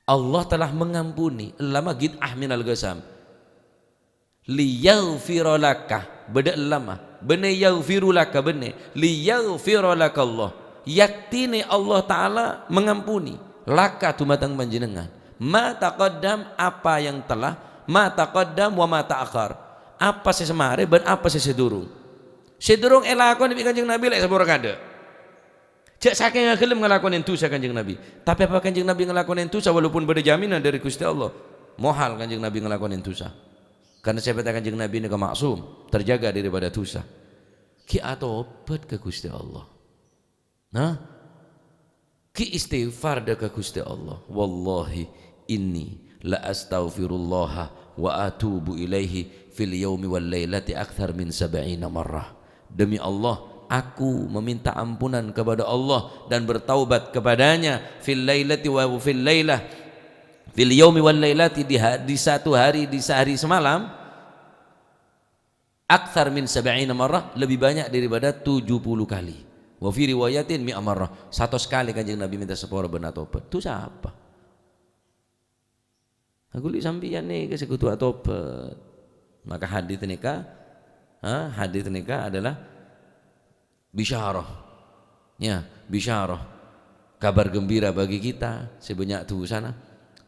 Allah telah mengampuni, ellama gid'ah minal qasam. "Liyaghfira laka," bâdâ ellama. Bânnè yaghfiru laka, bânnè. "Liyaghfira laka Allah." Yaktine Allah Ta'ala mengampuni. Laka dumateng panjhennengngan. Ma taqaddam, apa yang telah, ma taqaddam wa ma ta'akhkhar. Apa sè samarè bân apa sè sadhurung. Sè durung èlakonè bi' Kanjeng Nabi lè' sapora kaadâ'. Jhâ' sakènga ghellem ngalakonè dhusa Kanjeng Nabi. Tapè apa Kanjeng Nabi ngalakonè dhusa walaupun bâdâ jaminan dâri Ghustè Allah? Mohal Kanjeng Nabi ngalakonè dhusa. Karna sèfadhâ Kanjeng Nabi nèka maksum, terjaga daripada dhusa. Ghi' atobat ka Ghustè Allah. Nah? Ghi' istighfar dâ' ka Ghustè Allah. "Wallahi inni la astaghfirullaha wa atubu ilaihi fil yaumi wal lailati aktsar min sab'ina marrah." Demi Allah, aku meminta ampunan kepada Allah dan bertaubat kepadanya fil lailati wa fil lailah, fil yaumi wal lailati, di ha-, di satu hari, di sehari semalam, aktsar min sab'ina marrah, lebih banyak daripada tujuh puluh kali. Wa fi riwayatin mi'a marrah, satos kali Kanjeng Nabi minta sapora bân atobat. Dhusa apa? Nah, ghuli sampèyan nèka sè kodhu atobat. Maka hadits nèka, ha, hadits nèka adalah bisyarah. Ya, bisyarah. Kabar gembira bagi kita sè bânnya' dhusana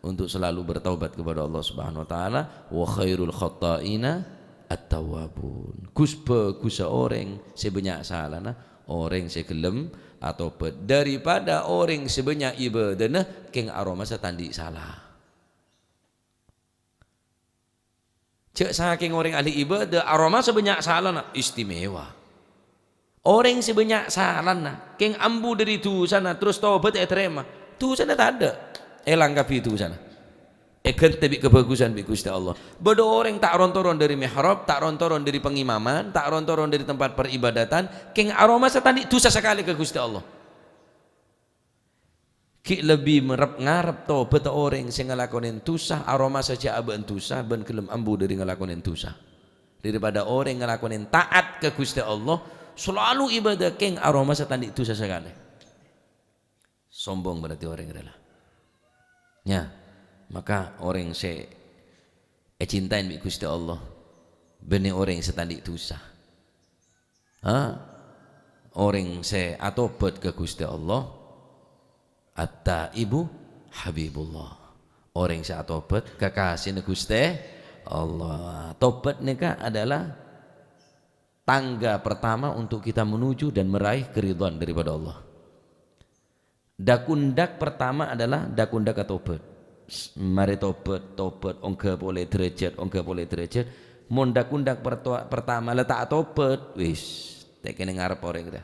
untuk selalu bertaubat kepada Allah Subhanahu wa Ta'ala. "Wa khairul khatta'ina at-tawwabun." Ghus-bhâghussa orèng sè bânnya' salana, orèng sè ghellem atobat. Daripada orèng sè bânnya' ibâdâna, kèng aromasa ta' andi' sala. Jhâ' sakèng orèng ahli ibâdâ, aromasa bânnya' salana, istimewa. Orèng sè bânnya' salana, kèng ambu dâri dhusana, terros tobat ètarèma, dhusana tadâ'. Èlang kabbhi dhusana. Èghântè bi' kabhâghusân bi' Ghustè Allah. Bâdâ orèng ta' ron-toron dâri mihrab, ta' ron-toron dâri pangimaman, ta' ron-toron dâri tempat paribadatan, kèng aromasa ta' andi' dhusa sakalè ka Ghustè Allah. Ghi' lebbi merrep-ngarrep tobhâtta orèng sè ngalakonè dhusa, aromasa jhâ' abâ'na dhusa bân ghellem ambu dâri ngalakonè dhusa. Daripada orèng ngalakonè ta'at ka Ghustè Allah, salalu ibâdâ kèng aromasa ta' andi' dhusa sakalè. Sombong berarti orèng rèya la. Nya, maka orèng sè ècintaè bi' Ghustè Allah, bânnè orèng sè ta' andi' dhusa. Ha? Orèng sè atobhât ka Ghustè Allah, at-taibu habibullah. Orèng sè atobhât kekasina Ghustè Allah. Tobhât nèka adalah tangga pertama untuk kita menuju dan meraih keridhaan daripada Allah. Dak-ondak pertama adalah dak-ondak atobhât. S-, marè tobhât, tobhât, ongghâ polè dârâjhât, ongghâ polè dârâjhât. Mon dak-ondak pertoa-, pertama la ta' atobhât, wis, ta' kènè ngarep orèng rèya.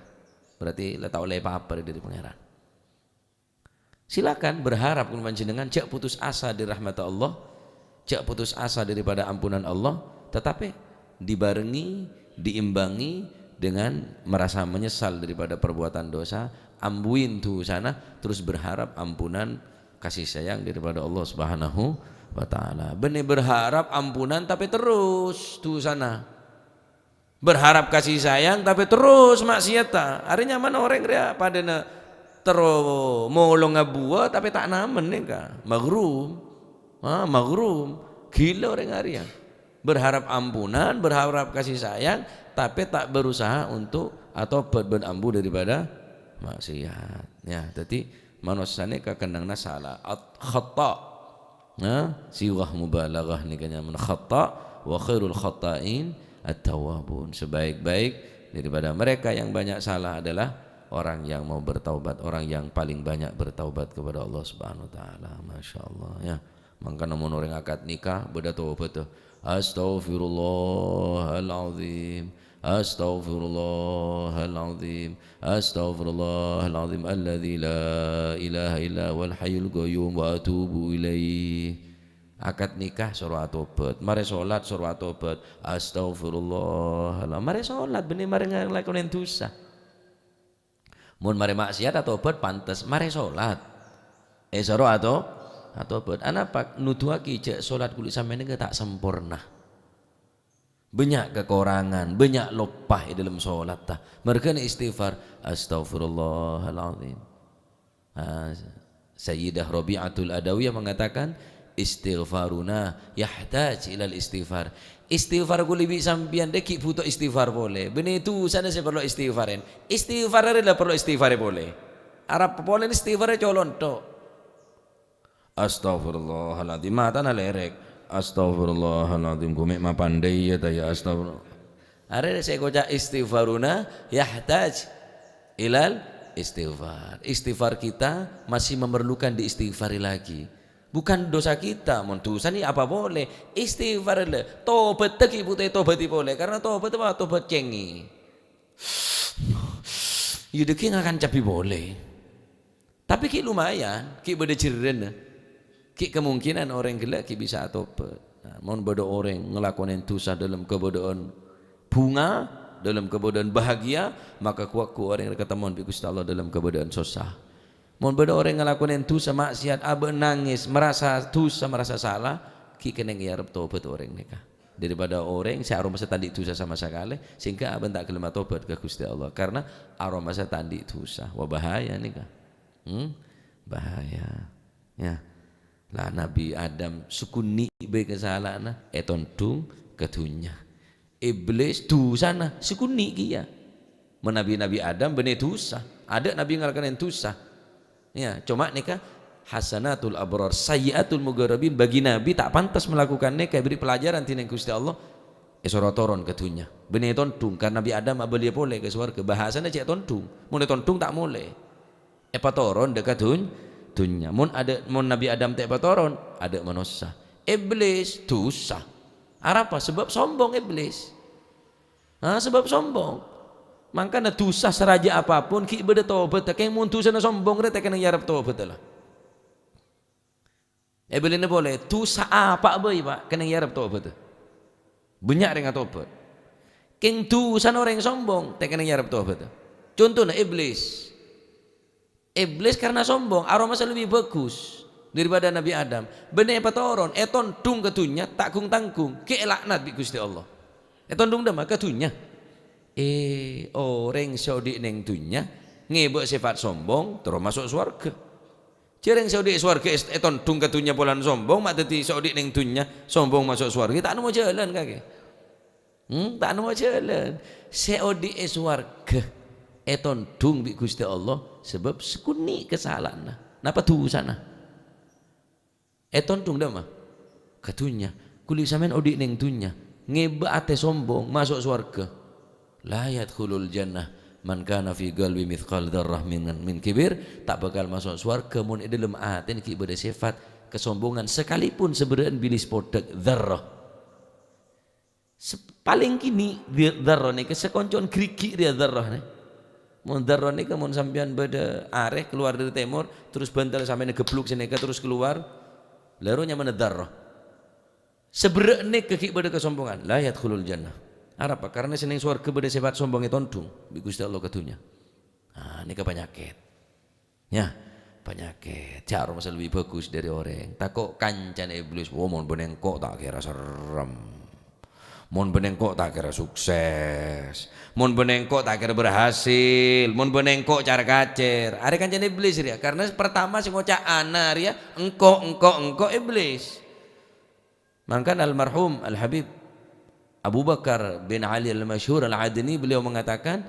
Berarti la ta' ollè pa-apa dâri Pangèran. Silakan berharap, kaulâ panjhennengan jhâ' putus asa dâri rahmat Allah, jhâ' putus asa daripada ampunan Allah, tetapi dibarengi, diimbangi dengan merasa menyesal daripada perbuatan dosa, ambuin dhusana, terus berharap ampunan kasih sayang daripada Allah Subhanahu wa Ta'ala. Bânnè berharap ampunan, tapè terros dhusana. Berharap kasih sayang, tapè terros maksiatta. Arè nyamana orèng rèya padâna terro molonga buwâ, tapè ta' namen nèka. Maghrum. Ha, maghrum. Ghilâ orèng arèya. Berharap ampunan, berharap kasih sayang, tapè ta' berusaha untuk atobhât bân ambu daripada maksiat. Ya, dhâddhi manossa nèka kennengnganna sala. At-, khata'. Nah, sighah mubalaghah nèka nyamana khata', wa khairul khata'in at-tawwabun. Sebaik-baik daripada mereka yang banyak salah adalah orang yang mau bertaubat, orang yang paling banyak bertaubat kepada Allah Subhanahu wa Ta'ala. Masya Allah, ya. Mangkana mon orèng akad nikah, bâdâ tobât, "Astaghfirullahaladzim, astaghfirullahaladzim, astaghfirullahaladzim, alladzi la ilaha illa huwal hayyul qayyum wa atubu ilaih." Akad nikah soro atobât, marè sholat soro atobât, "Astaghfirullahaladzim." Marè sholat, bânnè marè ngalakonè dhusa. Mon marè maksiat atobât pantes, marè sholat èsoro ato-, atobât. Anapa? Nuduwaghi jhâ' sholat kulâ sampèyan nèka ta' samporna. Bânnya' kakorangan, bânnya' loppa è dhâlem sholatta. Marghâna istighfar, "Astaghfirullahaladzim." Ah, Sayyidah Rabi'atul Adawiyah mengatakan, "Istighfaruna yahtaj ilal istighfar." Istighfar kulâ bi' sampèyan rè ghi' bhuto istighfar polè. Bânnè dhusana sè parlo istighfarè. Istighfar rè la parlo istighfarè polè. Arapa polè istighfarè colon tok. "Astaghfirullahaladzim." Matana lèrèk. "Astaghfirullahaladzim. Ghumè' mapandai ya ta ya, astaghfirullah." Arèya sè èkoca' istighfaruna yahtaj ilal istighfar. Istighfar kita masih memerlukan diistighfari lagi. Bukan dosa kita, mon dhusa nè apa polè. Istighfar la. Tobât ghi' bhuto ètobâdhi polè, karena tobât apa? Tobât cèngè. Iyâ dhâggi' ngakan cabbhi polè. Tapè ghi' lumayan, ghi' bâdâ jherrâna. Ghi' kemungkinan orèng ghellâ' ghi' bisa atobât. Nah, mon bâdâ orèng ngalakonè dhusa dâlem kabâdâ'ân bhunga, dâlem kabâdâ'ân bahagia, maka ghu-lagghu orèng rè katemmowan bi' Ghustè Allah dâlem kabâdâ'ân sossa. Mon bâdâ orèng ngalakonè dhusa maksiat, abâ' nangès, marasa dhusa, marasa sala, ghi' kennèng èarep tobât orèng nèka. Daripada orèng sè aromasa ta' andi' dhusa sama sakalè, sehingga abâ' ta' ghellem atobât ka Ghustè Allah, karena aromasa ta' andi' dhusa. Wah, bahaya nèka. Hmm? Bahaya. Ya. Lah, Nabi Adam sakonè' bhâi kasala'anna, ètondhung ka dhunnya. Iblis dhusana sakonè' kèya. Mon Nabi-nabi Adam bânnè dhusa, adâ' nabi ngalakonè dhusa. Ya, coma nèka hasanatul abrar, sayyiatul muqarrabin, bagi nabi ta' pantes melakukan nèka, èberri' pelajaran dhinèng Ghustè Allah, èsoro toron ka dhunnya. Bânnè ètondhung, karena Nabi Adam abâliyâ polè ka sowarghâ, bahasana cè' tondhung. Mon ètondhung ta' molè. Èpatoron dâ' ka dhun-, dhunnya. Mon adâ', mon Nabi Adam ta' èpatoron, adâ' manossa. Iblis dhusa. Arapa? Sebab sombong Iblis. Ha, sebab sombong. Mangkana dhusa saraja apapun ghi' bâdâ tobâtta. Kèng mon dhusana sombong rè ta' kennèng èarep tobâtta la. Èbâlina polè, dhusa apa'a bhâi, Pa', kennèng èarep tobâtta. Bânnya' rèng atobât. Kèng dhusana orèng sombong, ta' kennèng èarep tobâtta. Contona Iblis. Iblis karena sombong, aromasa lebbi bhâghus daripada Nabi Adam. Bânnè èpatoron, ètondhung ka dhunnya, ta' gung-tanggung, ghi' èlaknat bi' Ghustè Allah. Ètondhung dâmma ka dhunnya. Eh, orèng sè odi' neng dhunnya ngèbâ sèfat sombong, terro maso' sowarghâ. Jhâreng sè odi' sowarghâ è-, ètondhung ka dhunnya polana sombong, ma' dhâddhi sè odi' neng dhunnya sombong maso' sowarghâ, ta' nemmo jhâlân kakè. Hmm, ta' nemmo jhâlân. Sè odi' è sowarghâ ètondhung bi' Ghustè Allah sabâb sakonè' kasala'anna. Napa dhusana? Ètondhung dâmma? Ka dhunnya. Kulâ sampèyan odi' neng dhunnya, ngèbâ atè sombong, maso' sowarghâ. "La yadkhulul jannah man kana fi qalbi mithqal dzarrah min, min kibir." Ta' bhâkal maso' sowarghâ mon è dhâlem atèna ghi' bâdâ sèfat kasombongan, sakalèpon sabârâ'ân bilis podhâk dzarrah. Se-, palèng kènè' dhi-, dzarrah nèka sakonco'an ghârighi' rèya dzarrah nè. Mon dzarrah nèka mon sampèyan bâdâ arè kalowar dâri tèmor, terros bhântal sampèyan èghebluk sè nèka terros kalowar, la rowa nyamana dzarrah. Sabârâ'ân nèka ghi' bâdâ kasombongan, la yadkhulul jannah. Arapa? Karna sè neng sowarghâ bâdâ sèfat sombong ètondhung bi' Ghustè Allah ka dhunnya. Ah, nèka panyakèt. Ya, panyakèt. Jhâ' aromasa lebbi bhâghus dâri orèng. Tako' kancana Iblis. "Wo, mon bânnè engko' ta' kèra serrem. Mon bânnè engko' ta' kèra sukses. Mon bânnè engko' ta' kèra berhasil. Mon bânnè engko' car-kacèr." Arèya kancana Iblis rèya. Karna pertama sè ngoca' ana rèya engko', engko', engko' Iblis. Mangkana almarhum Al-Habib Abu Bakar bin Ali Al-Masyhur Al-Adni, beliau mengatakan,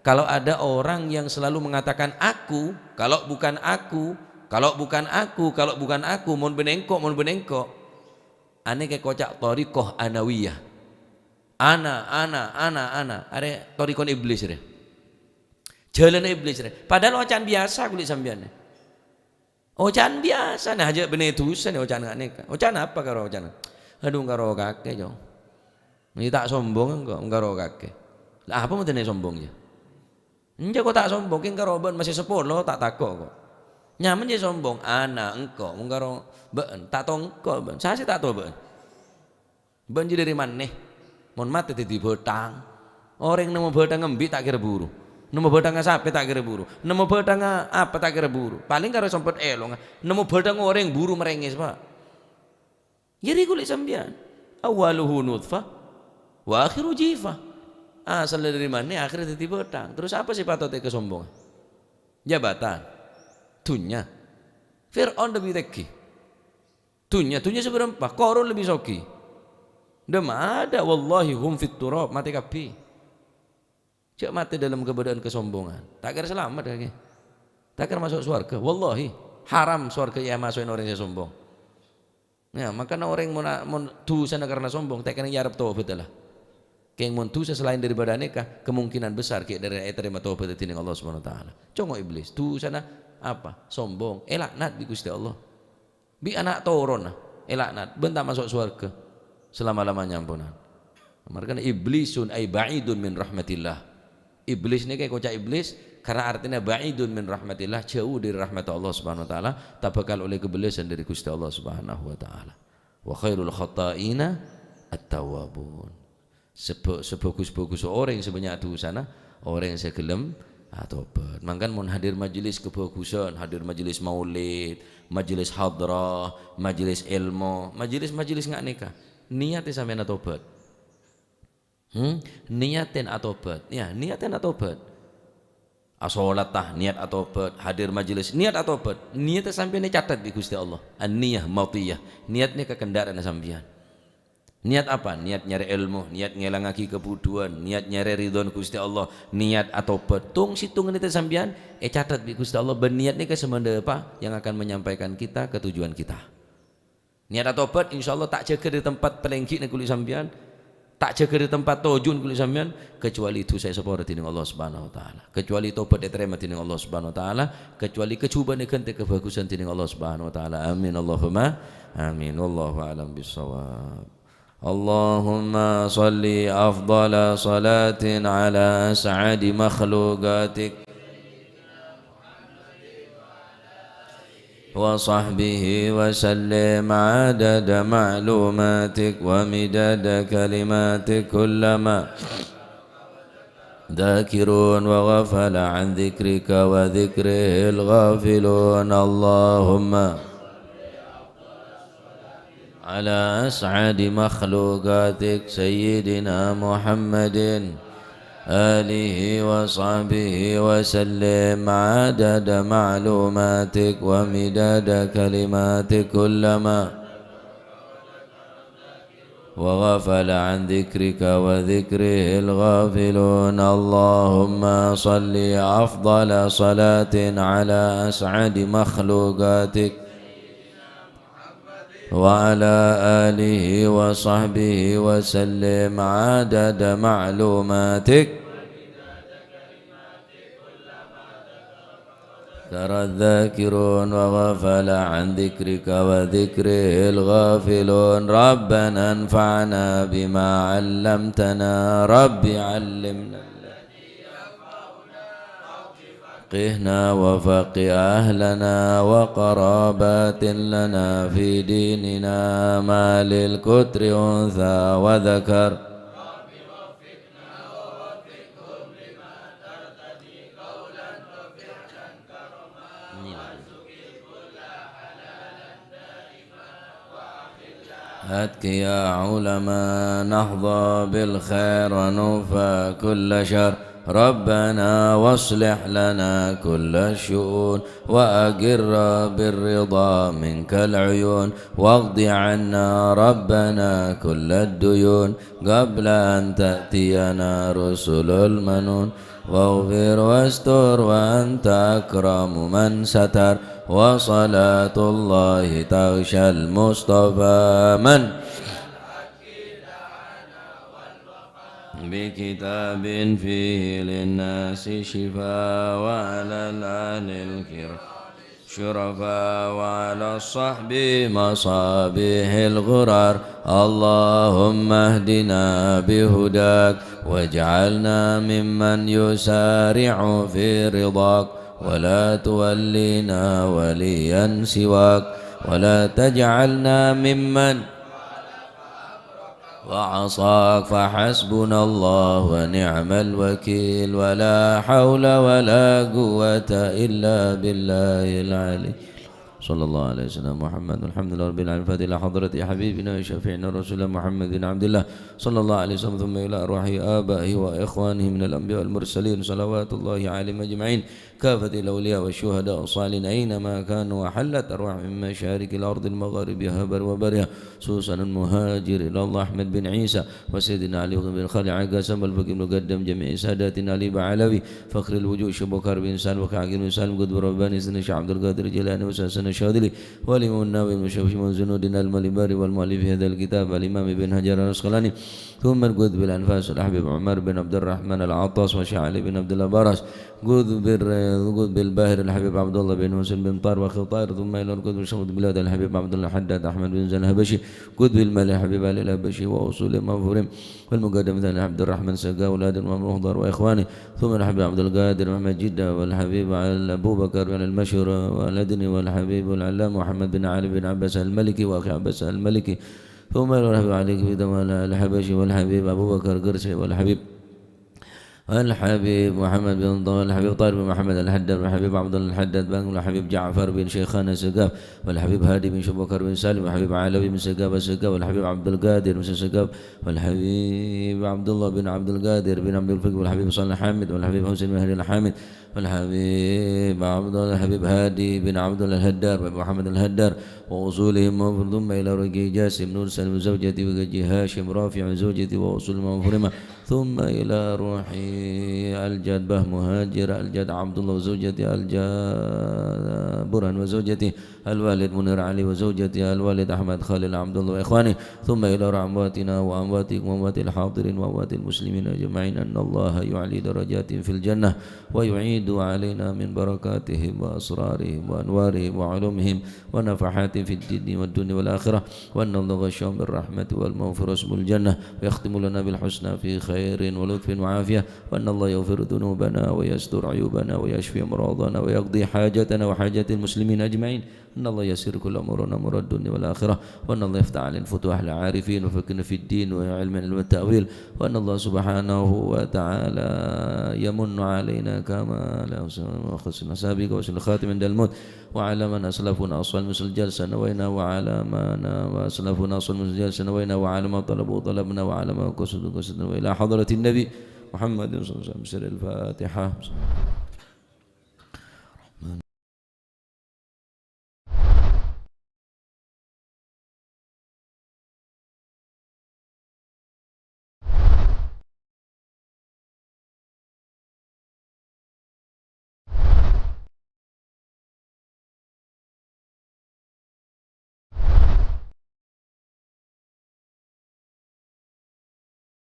Kalau ada orang yang selalu mengatakan, "Aku, kalau bukan aku, kalau bukan aku, kalau bukan aku, mon bânnè engko', mon bânnè engko'," anè kè koca' thariqah anawiyah. Ana, ana, ana, ana. Arè thariqah iblis rè. Jhâlânna iblis rè. Padahal oca'an biyasa kulâ sampèyan. Oca'an biyasa, nah, jhâ' bânnè dhusa nè oca'an nga' nèka. Oca'an apa karo oca'an? Adhu, engghâ' rowa kakè, Cong. Mè' ta' sombong engko', engghâ' rowa kakè. Lah, apa mon dhina sombong, yâ? Enjâ' ko' ta' sombong, kèng karo bâ'en masè sapolo, ta' tako' ko'. Nyamana jhâ' sombong, ana' engko', mon karo bâ'en, ta' tongko' bâ'en. Sasè ta' to bâ'en. Bâ'en jiyâ dâri manè? Mon matè dhâddhi bhâthang. Orèng nemmo bhâthangnga embi' ta' kèra buru. Nemmo bhâthangnga sapè ta' kèra buru. Nemmo bhâthangnga apa ta' kèra buru. Palèng karo sempet èlonga. Nemmo bhâthangnga orèng buru marèngès, Pak. Jârèya kulâ sampèyan. Awwaluhu nutfah, wa akhiru jifah. Asalla dâri manè, akhèrra dhâddhi bhâthang. Terros apa sè patodda èkasombonga? Jabatan. Dhunnya. Fir'aun lebbi tèngghi. Dhunnya, dhunnya sè bârâmpa, Qarun lebbi soghi. Dâ'emma adâ', wallahi hum fit turab, matè kabbhi. Jhâ' matè dâlem kabâdâ'ân kasombongan. Ta' kèra salamet kakè. Ta' kèra maso' sowarghâ. Wallahi, haram sowarghâ èmaso'è orèng sè sombong. Yâ, mangkana orèng mon, mon dhusana karna sombong, ta' kèra arep tobhât, la. Kèng mon dhusa salaèn dâri bâdâ nèka, kemungkinan besar ghi' dâri ètarèma tobhât dâri Allah Subhanahu wa Ta'ala. Congo' iblis, dhusana apa? Sombong, èlaknat bi' Ghustè Allah. Bi' ana' toronna èlaknat, bân ta' maso' sowarghâ salama-lamanya amponan. Marghâna iblisun ay ba'idun min rahmatillah. Iblis nèka èkoca' iblis karna artèna ba'idun min rahmatillah, jhâu dâri rahmat Allah Subhanahu wa Ta'ala, ta' bhâkal ollè kabellâsân dâri Ghustè Allah Subhanahu wa Ta'ala. Wa khairul khatta'ina at-tawwabun. Seba-, sabhâghus-bhâghussa orèng sè bânnya' dhusana, orèng sè ghellem atobhât. Mangkana mon hadir majelis kabhâghusân, hadir majelis maulid, majelis hadrah, majelis èlmo, majelis-majelis nga' nèka, niyatè sampèyan atobhât. Hmm? Niyatè atobhât. Yâ, niyatè atobhât. Asolat, ta, niyat atobhât, hadir majelis, niyat atobhât. Niyatta sampèyan ècatet bi' Ghustè Allah. An-niyah matiyah. Niyat nèka kendhârâna sampèyan. Niyat apa? Niyat nyarè èlmo, niyat ngèlangaghi kabhudhuwân, niyat nyarè ridhona Ghustè Allah, niyat atobhât. Tong-sèttongnga niyat sampèyan ècatet bi' Ghustè Allah, bân niyat nèka sè mandhâpa yang akan menyampaikan kita ke tujuan kita. Niyat atobhât, insyaallah, ta' jâgâ dâri tempat palèngghina kulâ sampèyan, ta' jâgâ dâri tempat tojhuna kulâ sampèyan, kecuali dhusa èsapora dhinèng Allah Subhanahu wa Ta'ala, kecuali tobhât ètarèma dhinèng Allah Subhanahu wa Ta'ala, kecuali kajhubâ'ân èghântè kabhâghusân dhinèng Allah Subhanahu wa Ta'ala. Amin, Allahumma amin. Wallahu a'lam bissawab. Allahumma shalli afdhala shalatin ala as'adi makhluqatik wa sahbihi wa sallim adada ma'lumatik wa midada kalimatik kullama dzakirun wa ghafala an dzikrika wa dzikrihil ghafilun. Allahumma ala as'adi makhluqatik sayyidina Muhammadin alihi wa sahbihi wa sallim adada ma'lumatik wa midada kalimatik kullama wa ghafala an dzikrika wa dzikrihil ghafilun. Allahumma shalli afdhala shalatin ala as'adi makhluqatik wa ala alihi wa sahbihi wa sallim adada ma'lumatik. Dzakara dzakirun wa ghafala an dzikrika wa dzikrihil ghafilun. Rabbana anfa'na bima 'allamtana. Rabbi 'allimna. Faqqihna wa faqqih ahlana wa qarabatin lana fi dinina ma lil qutri untha wa dzakar. Atqiya ulama nahza bil khair wa nufa kulla syar. ربنا واصلح لنا كل الشؤون، وأقر بالرضا منك العيون، واقض عنا ربنا كل الديون، قبل أن تأتينا رسل المنون، واغفر واستر وأنت أكرم من ستر، وصلاة الله تغشى المصطفى من بكتاب فيه للناس شفاء، وعلى الآل الكرام شرفاء، وعلى الصحب مصابيح الغرار. اللهم اهدنا بهداك، واجعلنا ممن يسارع في رضاك، ولا تولنا وليا سواك، ولا تجعلنا ممن وعصاك، فحسبنا الله ونعم الوكيل، ولا حول ولا قوة إلا بالله العلي. صلى الله على سيدنا محمد. الحمد لله رب العالمين. الفاتحة إلى حضرة حبيبنا وشفيعنا رسول محمد بن عبد الله، صلى الله عليه وسلم، ثم إلى أرواح آبائه وإخوانه من الأنبياء والمرسلين، صلوات الله عليهم أجمعين. كافة الأولياء والشهداء والصالحين أينما كانوا، وحلت أرواحهم من مشارق الأرض المغاربها بر وبرها، خصوصا المهاجر إلى الله أحمد بن عيسى وسيدنا علي بن خالد عكاسم والفقيه المقدم جميع ساداتنا علي بعلوي فخر الوجود شيخ بكر بن سالم وكعقيل بن سالم قطب رباني سيدنا الشيخ عبد القادر الجيلاني وسيدنا الشاذلي والإمام النووي المشفي من زنود المالباري والمؤلف هذا الكتاب الإمام ابن حجر العسقلاني ثم القطب الأنفاس الحبيب عمر بن عبد الرحمن العطاس وشيخ علي بن عبد الله براس قطب الر-، قطب الباهر الحبيب عبد الله بن حسين بن طاهر وأخي طاهر، ثم إلى القطب شمس البلاد الحبيب عبد الله الحداد أحمد بن زين الحبشي، قطب المال الحبيب علي الحبشي وأصول مغفورهم، والمقدم ثاني عبد الرحمن سقا أولاد المملوخ ضار وإخوانه، ثم الحبيب عبد القادر محمد جدة والحبيب علي أبو بكر بن المشهور والأدني والحبيب العلامة محمد بن علي بن عباس المالكي وأخي عباس المالكي، ثم إلى الحبيب علي بن الحبشي والحبيب أبو بكر قرشي والحبيب الحبيب محمد بن طه، الحبيب طاهر بن محمد الحداد، والحبيب عبد الله الحداد بن، والحبيب جعفر بن شيخان السقاف، والحبيب هادي بن شبكر بن سالم، والحبيب علوي بن سقاف السقاف، والحبيب عبد القادر بن سقاف، والحبيب عبد الله بن عبد القادر بن عبد الفقيه، والحبيب صالح حامد، والحبيب حسين بن هادي الحامد، والحبيب عبد الله، الحبيب هادي بن عبد الله الهدار، ومحمد الهدار، وأصولهم، ثم إلى رقي جاسم نور سالم وزوجته، وقجي هاشم رافع وزوجته، وأصولهم وفرما. ثم إلى روحي الجد به مهاجر، الجد عبد الله وزوجته، الجد برهان وزوجته، الوالد منير علي وزوجته، الوالد أحمد خليل عبد الله وإخوانه، ثم إلى روح أمواتنا وأمواتكم وأموات الحاضرين وأموات المسلمين أجمعين، أن الله يعلي درجاتهم في الجنة ويعيد علينا من بركاتهم وأسرارهم وأنوارهم وعلومهم ونفحاتهم في الدين والدنيا والآخرة، وأن الله يغشاهم بالرحمة والمغفرة ويسكنهم الجنة، ويختم لنا بالحسنى في خير ولطف وعافية، وأن الله يغفر ذنوبنا ويستر عيوبنا ويشفي أمراضنا ويقضي حاجتنا وحاجات المسلمين أجمعين. أن الله يسر كل أمورنا أمور الدنيا والآخرة، وأن الله يفتح علينا فتوح العارفين ويفقهنا في الدين ويعلمنا علم التأويل، وأن الله سبحانه وتعالى يمن علينا كما على حسن السابق وحسن الخاتم عند الموت، وعلى من أسلفنا أصحاب المسلم جلسة نوينا، وعلى من أسلفنا أصحاب المسلم جلسة نوينا، وعلى ما طلبوا طلبنا، وعلى ما قصدوا قصدنا، وإلى حضرة النبي محمد صلى الله عليه وسلم. سر الفاتحة.